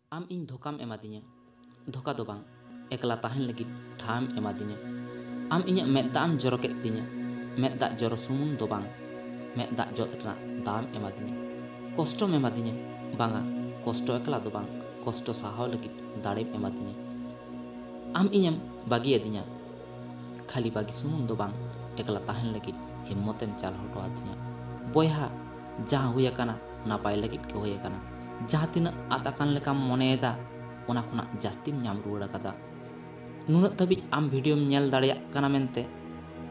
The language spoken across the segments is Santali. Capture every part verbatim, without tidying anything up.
ᱟᱢ ᱤᱧ ᱫᱷᱳᱠᱟᱢ ᱮᱢᱟᱫᱤᱧᱟ᱾ ᱫᱷᱳᱠᱟ ᱫᱚ ᱵᱟᱝ, ᱮᱠᱞᱟ ᱛᱟᱦᱮᱱ ᱞᱟᱹᱜᱤᱫ ᱴᱷᱟᱶᱮᱢ ᱮᱢᱟᱫᱤᱧᱟ᱾ ᱟᱢ ᱤᱧᱟᱹᱜ ᱢᱮᱫ ᱫᱟᱜ ᱮᱢ ᱡᱚᱨᱚ ᱠᱮᱫ ᱛᱤᱧᱟᱹ᱾ ᱢᱮᱫ ᱫᱟᱜ ᱡᱚᱨᱚ ᱥᱩᱢᱩᱝ ᱫᱚ ᱵᱟᱝ, ᱢᱮᱫ ᱫᱟᱜ ᱡᱚᱫ ᱨᱮᱱᱟᱜ ᱫᱟᱣᱮᱢ ᱮᱢᱟᱫᱤᱧᱟ᱾ ᱠᱚᱥᱴᱚᱢ ᱮᱢᱟᱫᱤᱧᱟ, ᱵᱟᱝᱟ, ᱠᱚᱥᱴᱚ ᱮᱠᱞᱟ ᱫᱚ ᱵᱟᱝ, ᱠᱚᱥᱴᱚ ᱥᱟᱦᱟᱣ ᱞᱟᱹᱜᱤᱫ ᱫᱟᱲᱮᱢ ᱮᱢᱟᱫᱤᱧᱟ᱾ ᱟᱢ ᱤᱧᱮᱢ ᱵᱟᱹᱜᱤᱭᱟᱫᱤᱧᱟ, ᱠᱷᱟᱹᱞᱤ ᱵᱟᱹᱜᱤ ᱥᱩᱢᱩᱝ ᱫᱚ ᱵᱟᱝ, ᱮᱠᱞᱟ ᱛᱟᱦᱮᱱ ᱞᱟᱹᱜᱤᱫ ᱦᱤᱢᱢᱚᱛᱮᱢ ᱪᱟᱞ ᱦᱚᱴᱚ ᱟᱹᱫᱤᱧᱟ᱾ ᱵᱚᱭᱦᱟ, ᱡᱟᱦᱟᱸ ᱦᱩᱭ ᱟᱠᱟᱱᱟ, ᱱᱟᱯᱟᱭ ᱞᱟᱹᱜᱤᱫ ᱜᱮ ᱦᱩᱭ ᱟᱠᱟᱱᱟ᱾ ᱡᱟᱦᱟᱸ ᱛᱤᱱᱟᱹᱜ ᱟᱫ ᱟᱠᱟᱱ ᱞᱮᱠᱟᱢ ᱢᱚᱱᱮᱭᱮᱫᱟ, ᱚᱱᱟ ᱠᱷᱚᱱᱟᱜ ᱡᱟᱹᱥᱛᱤᱢ ᱧᱟᱢ ᱨᱩᱣᱟᱹᱲ ᱟᱠᱟᱫᱟ᱾ ᱱᱩᱱᱟᱹᱜ ᱫᱷᱟᱹᱵᱤᱡ ᱟᱢ ᱵᱷᱤᱰᱤᱭᱳᱢ ᱧᱮᱞ ᱫᱟᱲᱮᱭᱟᱜ ᱠᱟᱱᱟ ᱢᱮᱱᱛᱮ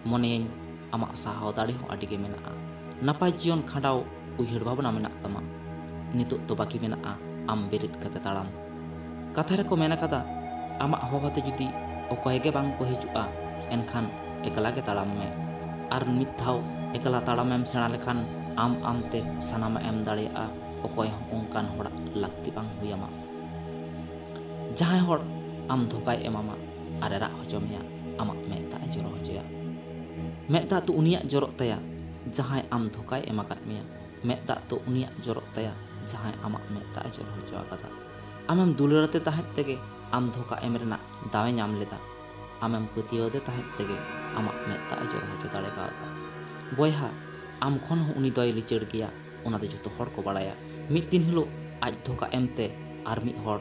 ᱢᱚᱱᱮᱭᱟᱹᱧ, ᱟᱢᱟᱜ ᱥᱟᱦᱟᱣ ᱫᱟᱲᱮ ᱦᱚᱸ ᱟᱹᱰᱤ ᱜᱮ ᱢᱮᱱᱟᱜᱼᱟ᱾ ᱱᱟᱯᱟᱭ ᱡᱤᱭᱚᱱ ᱠᱷᱟᱸᱰᱟᱣ ᱩᱭᱦᱟᱹᱨ ᱵᱷᱟᱵᱽᱱᱟ ᱢᱮᱱᱟᱜ ᱛᱟᱢᱟ᱾ ᱱᱤᱛᱚᱜ ᱫᱚ ᱵᱟᱹᱠᱤ ᱢᱮᱱᱟᱜᱼᱟ ᱟᱢ ᱵᱮᱨᱮᱫ ᱠᱟᱛᱮ ᱛᱟᱲᱟᱢ᱾ ᱠᱟᱛᱷᱟ ᱨᱮᱠᱚ ᱢᱮᱱ ᱟᱠᱟᱫᱟ, ᱟᱢᱟᱜ ᱦᱚᱦᱚ ᱛᱮ ᱡᱩᱫᱤ ᱚᱠᱚᱭ ᱜᱮ ᱵᱟᱝ ᱠᱚ ᱦᱤᱡᱩᱜᱼᱟ, ᱮᱱᱠᱷᱟᱱ ᱮᱠᱞᱟ ᱜᱮ ᱛᱟᱲᱟᱢ ᱢᱮ᱾ ᱟᱨ ᱢᱤᱫ ᱫᱷᱟᱣ ᱮᱠᱞᱟ ᱛᱟᱲᱟᱢᱮᱢ ᱥᱮᱬᱟ ᱞᱮᱠᱷᱟᱱ ᱟᱢ ᱟᱢᱛᱮ ᱥᱟᱱᱟᱢᱟᱜ ᱮᱢ ᱫᱟᱲᱮᱭᱟᱜᱼᱟ᱾ ᱚᱠᱚᱭ ᱦᱚᱸ ᱚᱱᱠᱟᱱ ᱦᱚᱲᱟᱜ ᱞᱟᱹᱠᱛᱤ ᱵᱟᱝ ᱦᱩᱭ ᱟᱢᱟ᱾ ᱡᱟᱦᱟᱸᱭ ᱦᱚᱲ ᱟᱢ ᱫᱷᱳᱠᱟᱭ ᱮᱢᱟᱢᱟ ᱟᱨ ᱮ ᱨᱟᱜ ᱦᱚᱪᱚ ᱢᱮᱭᱟ, ᱟᱢᱟᱜ ᱢᱮᱫ ᱫᱟᱜ ᱮ ᱡᱚᱨᱚ ᱦᱚᱪᱚᱭᱟ᱾ ᱢᱮᱫ ᱫᱟᱜ ᱫᱚ ᱩᱱᱤᱭᱟᱜ ᱡᱚᱨᱚᱜ ᱛᱟᱭᱟ, ᱡᱟᱦᱟᱸᱭ ᱟᱢ ᱫᱷᱳᱠᱟᱭ ᱮᱢ ᱟᱠᱟᱫ ᱢᱮᱭᱟ᱾ ᱢᱮᱫ ᱫᱟᱜ ᱫᱚ ᱩᱱᱤᱭᱟᱜ ᱡᱚᱨᱚᱜ ᱛᱟᱭᱟ, ᱡᱟᱦᱟᱸᱭ ᱟᱢᱟᱜ ᱢᱮᱫ ᱫᱟᱜ ᱮ ᱡᱚᱨᱚ ᱦᱚᱪᱚ ᱟᱠᱟᱫᱟ᱾ ᱟᱢᱮᱢ ᱫᱩᱞᱟᱹᱲ ᱟᱫᱮ ᱛᱟᱦᱮᱸᱫ ᱛᱮᱜᱮ ᱟᱢ ᱫᱷᱳᱠᱟ ᱮᱢ ᱨᱮᱱᱟᱜ ᱫᱟᱣ ᱮ ᱧᱟᱢ ᱞᱮᱫᱟ᱾ ᱟᱢᱮᱢ ᱯᱟᱹᱛᱭᱟᱹᱣ ᱟᱫᱮ ᱛᱟᱦᱮᱸᱫ ᱛᱮᱜᱮ ᱟᱢᱟᱜ ᱢᱮᱫ ᱫᱟᱜ ᱮ ᱡᱚᱨᱚ ᱦᱚᱪᱚ ᱫᱟᱲᱮ ᱠᱟᱣᱫᱟ᱾ ᱵᱚᱭᱦᱟ, ᱟᱢ ᱠᱷᱚᱱ ᱦᱚᱸ ᱩᱱᱤ ᱫᱚᱭ ᱞᱤᱪᱟᱹᱲ ᱜᱮᱭᱟ, ᱚᱱᱟ ᱫᱚ ᱡᱚᱛᱚ ᱦᱚᱲ ᱠᱚ ᱵᱟᱲᱟᱭᱟ᱾ ᱢᱤᱫ ᱫᱤᱱ ᱦᱤᱞᱳᱜ ᱟᱡ ᱫᱷᱳᱠᱟ ᱮᱢᱛᱮ ᱟᱨ ᱢᱤᱫ ᱦᱚᱲ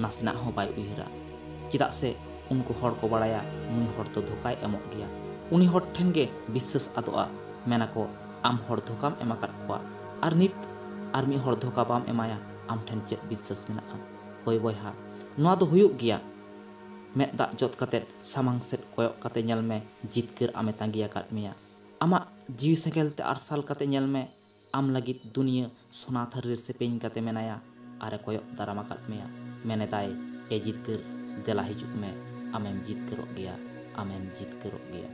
ᱱᱟᱥᱮᱱᱟᱜ ᱦᱚᱸ ᱵᱟᱭ ᱩᱭᱦᱟᱹᱨᱟ᱾ ᱪᱮᱫᱟᱜ ᱥᱮ ᱩᱱᱠᱩ ᱦᱚᱲ ᱠᱚ ᱵᱟᱲᱟᱭᱟ ᱱᱩᱭ ᱦᱚᱲ ᱫᱚ ᱫᱷᱳᱠᱟᱭ ᱮᱢᱚᱜ ᱜᱮᱭᱟ᱾ ᱩᱱᱤ ᱦᱚᱲ ᱴᱷᱮᱱ ᱜᱮ ᱵᱤᱥᱥᱟᱹᱥ ᱟᱫᱚᱜᱼᱟ᱾ ᱢᱮᱱᱟᱠᱚ, ᱟᱢ ᱦᱚᱲ ᱫᱷᱳᱠᱟᱢ ᱮᱢ ᱟᱠᱟᱫ ᱠᱚᱣᱟ, ᱟᱨ ᱱᱤᱛ ᱟᱨ ᱢᱤᱫ ᱦᱚᱲ ᱫᱷᱳᱠᱟ ᱵᱟᱢ ᱮᱢᱟᱭᱟ, ᱟᱢ ᱴᱷᱮᱱ ᱪᱮᱫ ᱵᱤᱥᱥᱟᱹᱥ ᱢᱮᱱᱟᱜᱼᱟ? ᱦᱳᱭ ᱵᱚᱭᱦᱟ, ᱱᱚᱣᱟ ᱫᱚ ᱦᱩᱭᱩᱜ ᱜᱮᱭᱟ᱾ ᱢᱮᱫ ᱫᱟᱜ ᱡᱚᱫ ᱠᱟᱛᱮ ᱥᱟᱢᱟᱝ ᱥᱮᱫ ᱠᱚᱭᱚᱜ ᱠᱟᱛᱮ ᱧᱮᱞ ᱢᱮ, ᱡᱤᱛᱠᱟᱹᱨ ᱟᱢᱮ ᱛᱟᱸᱜᱤ ᱟᱠᱟᱫ ᱢᱮᱭᱟ᱾ ᱟᱢᱟᱜ ᱡᱤᱣᱤ ᱥᱮᱸᱜᱮᱞ ᱛᱮ ᱟᱨᱥᱟᱞ ᱠᱟᱛᱮ ᱧᱮᱞ ᱢᱮ, ᱟᱢ ᱞᱟᱹᱜᱤᱫ ᱫᱩᱱᱤᱭᱟᱹ ᱥᱚᱱᱟ ᱛᱷᱟᱹᱨᱤ ᱨᱮ ᱥᱮᱯᱮᱧ ᱠᱟᱛᱮ ᱢᱮᱱᱟᱭᱟ ᱟᱨ ᱮ ᱠᱚᱭᱚᱜ ᱫᱟᱨᱟᱢ ᱟᱠᱟᱫ ᱢᱮᱭᱟ᱾ ᱢᱮᱱᱮᱫᱟᱭ, ᱮ ᱡᱤᱛᱠᱟᱹᱨ, ᱫᱮᱞᱟ ᱦᱤᱡᱩᱜ ᱢᱮ, ᱟᱢᱮᱢ ᱡᱤᱛᱠᱟᱹᱨᱚᱜ ᱜᱮᱭᱟ, ᱟᱢᱮᱢ ᱡᱤᱛᱠᱟᱹᱨᱚᱜ ᱜᱮᱭᱟ᱾